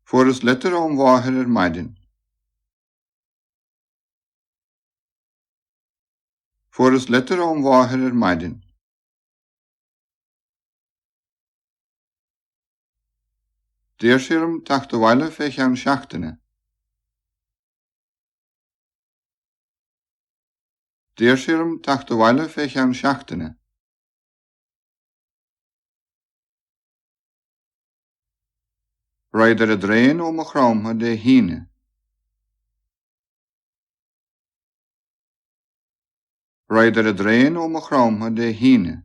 Fuaireas leitir óm mháthair ar maidin. Fuaireas leitir óm mháthair ar maidin. D'iarr sí orm teacht abhaile fé cheann seachtaine. D'iarr sí orm teacht abhaile fé cheann seachtaine. Raghad ar an dtraein ó Maigh Chromtha Dé hAoine. Raghad ar an dtraein ó Maigh Chromtha Dé hAoine.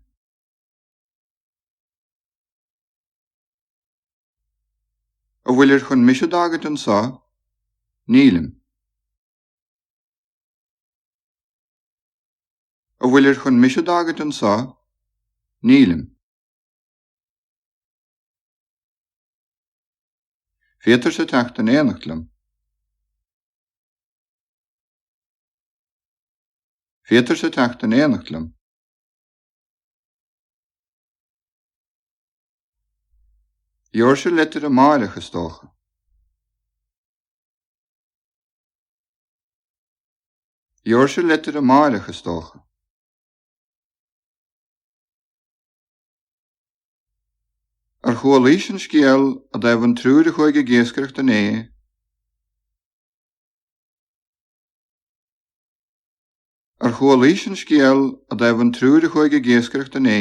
An bhfuilir chun mise d'fhágaint anso? Nílim. An bhfuilir chun mise d'fhágaint anso? Nílim. Féadfairse teacht in éineacht liom. Féadfairse teacht in éineacht liom. Gheobhairse leitir amáireach, is dócha. Gheobhairse leitir amáireach, is dócha. Ar chualaís an scéal i dtaobh an triúir a chuaigh ag iascaireacht inné? Ar chualaís an scéal i dtaobh an triúir a chuaigh ag iascaireacht inné?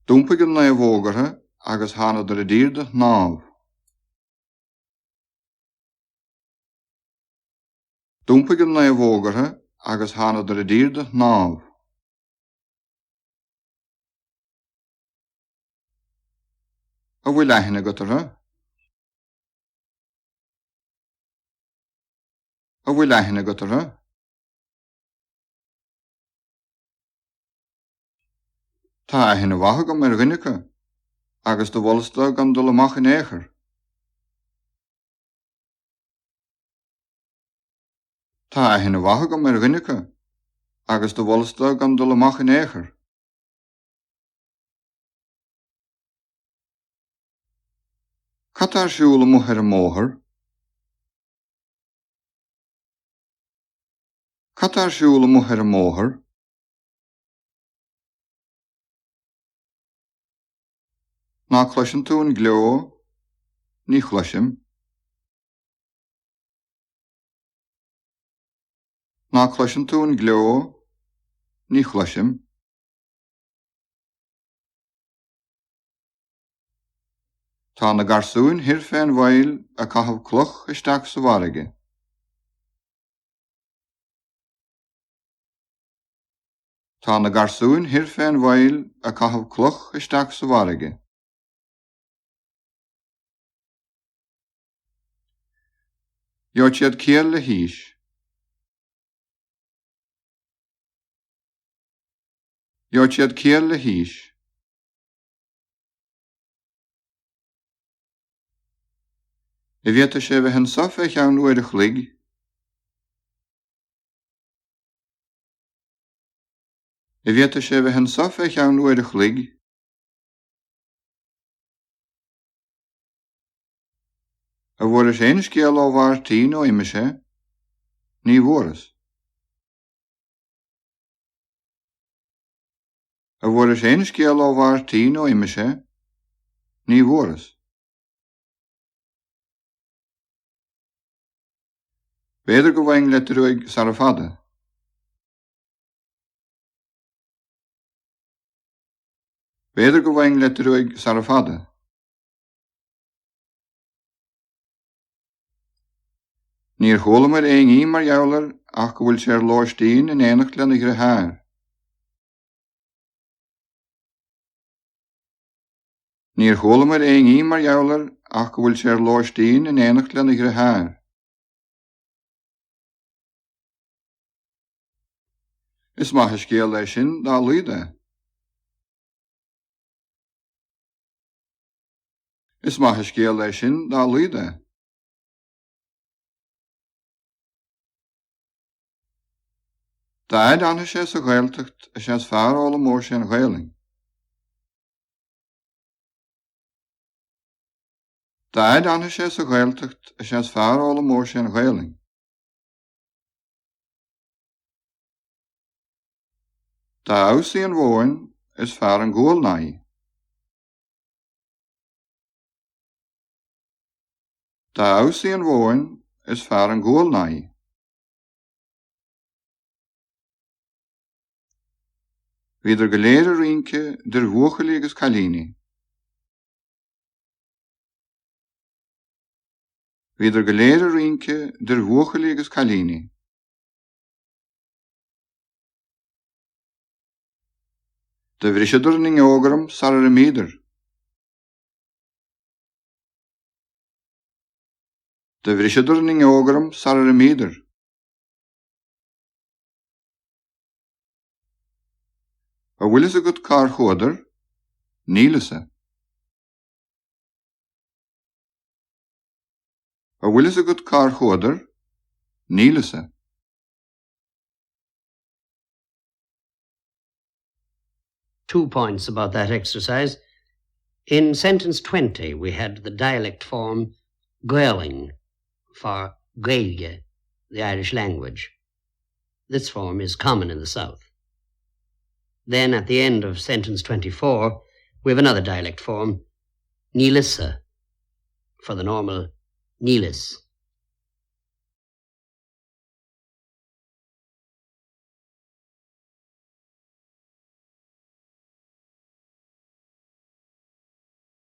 D'iompaigh an naomhóg orthu agus thánadar i dtír do shnámh. D'iompaigh an naomhóg orthu agus thánadar i dtír do shnámh. An bhfuil aithne agat orthu? An bhfuil aithne agat orthu? Tá aithne mhaith agam ar dhuine acu agus do mholas dó gan dul amach in aon chor. Tá aithne mhaith agam ar dhuine acu agus do mholas dó gan dul amach in aon chor. Cad tá ar siúl amuigh ar an mbóthar? Cad tá ar siúl amuigh ar an mbóthar? Ná cloiseann tú an gleo? Ní chloisim. Ná cloiseann tú an gleo? Ní chloisim. Tá na garsúin thoir fén bhfaill ag caitheamh cloch isteach sa bhfarraige. Tá na garsúin thoir fén bhfaill ag caitheamh cloch isteach sa bhfarraige. Gheobhaidh siad ciall le haois. Gheobhaidh siad ciall le haois. An bhféadfadh sé a bheith anso fé cheann uair a chloig? An bhféadfadh sé a bheith anso fé cheann uair a chloig? An bhfuairis aon scéal ó Mháirtín ó imigh sé? Ní bhfuaras. An bhfuairis aon scéal ó Mháirtín ó imigh sé? Ní bhfuaras. B'fhéidir go bhfaighinn leitir uaidh sara fada. B'fhéidir go bhfaighinn leitir uaidh sara fada. Níor chualamair aon ní mar gheall air ach go bhfuil sé ar lóistín in éineacht lena dhriotháir. Níor chualamair aon ní mar gheall air ach go bhfuil sé ar lóistín in éineacht lena dhriotháir. Is maith an scéal é sin dá laghad é. Is maith an scéal é sin dá laghad é. Dá fhaid a fhanfaidh sé sa Ghaeltacht is ea is fearr a fhoghlaimeoidh sé an Ghaelainn. Dá fhaid a fhanfaidh sé sa Ghaeltacht is ea is fearr a fhoghlaimeoidh sé an Ghaelainn. Dá fheabhas í an mhóin is fearr an gual ná í. Dá fheabhas í an mhóin is fearr an gual ná í. Bhíodar go léir ag rince, idir bhuachaillí agus cailíní. Bhíodar go léir ag rince, idir bhuachaillí agus cailíní. Do bhriseadar an fhuinneog orm sarar imíodar. Do bhriseadar an fhuinneog orm sarar imíodar. An bhfuil fhios agat cár chuadar? Níl fhios. An bhfuil fhios agat cár chuadar? Níl fhios. Two points about that exercise. In sentence 20 we had the dialect form Gaolainn for Gaeilge, the Irish language. This form is common in the south. Then at the end of sentence 24 we have another dialect form, Nílissa, for the normal Nílis.